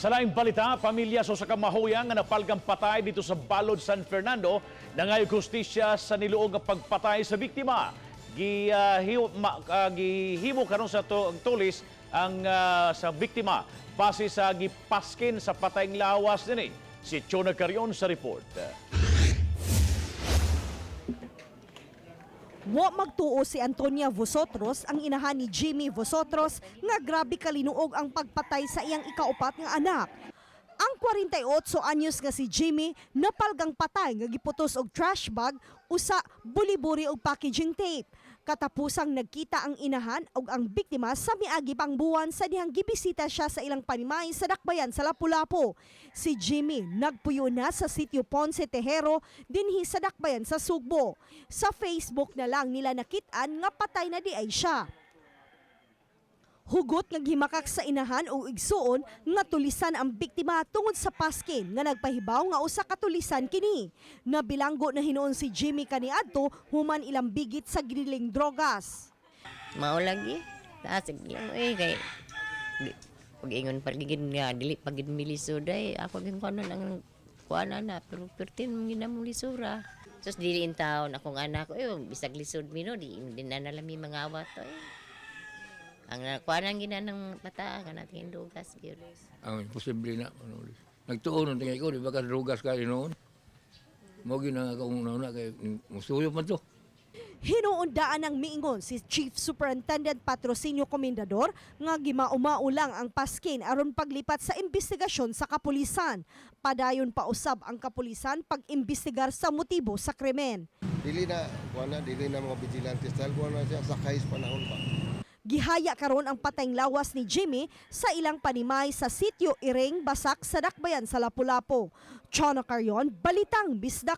Sa laing balita, pamilya sa usa ka mahoyang nga napalgang patay didto sa Balod, San Fernando, nangayog hustisya sa niluog nga pagpatay sa biktima. Gihimo karon sa tulis ang sa biktima base sa gipaskin sa patayng lawas nini. Si Chona Carion sa report. Wa magtuo si Antonia Vosotros, ang inahan ni Jimmy Vosotros, nga grabe kalinuog ang pagpatay sa iyang ikaupat nga anak. Ang 48 anyos nga si Jimmy napalgang patay nga giputos og trash bag usa buliburi og packaging tape. Katapusang nagkita ang inahan ug ang biktima sa miagi pang buwan sa dihang gibisita siya sa ilang panimay sa dakbayan sa Lapu-Lapu. Si Jimmy nagpuyo na sa sitio Ponce Tejero dinhi sa dakbayan sa Sugbo. Sa Facebook na lang nila nakit-an nga patay na diay siya. Hugot nga gihimakak sa inahan o igsuon nga tulisan ang biktima tungod sa paskin nga nagpahibaw nga usa ka tulisan kini. Nabilanggo na hinuon si Jimmy kaniadto human ilang bigit sa giniling drogas. Mao lagi. Taas lang eh kay pag ingon pa gid nga dili pa gid milisod ay ako gyud kuno ang kuana na pero pertin mo gid mo lisura. Sus, dili in taon akong anak eh bisag lisod mi, no, di na nalang mi mangawat to eh. Ang kuana gina ng bata kana dugas gyud. Ang imposible na. Ano, nagtuon ng tingay ko, di ba ka drugas ka noon? Mo gyud na akong una kay musuyo man to. Hinuundaan ang miingon si Chief Superintendent Patrocinio Comendador nga gimaumao lang ang paskin aron paglipat sa investigasyon sa kapulisan. Padayon pa usab ang kapulisan pag-imbestigar sa motibo sa krimen. Dili na kuan na, dili na mga vigilante style, kuan na siya sakay sa panahon pa. Gihaya karon ang patayng lawas ni Jimmy sa ilang panimay sa sitio Iring, Basak sa Dakbayan sa Lapu-Lapu. Chona Carion, Balitang Bisdak.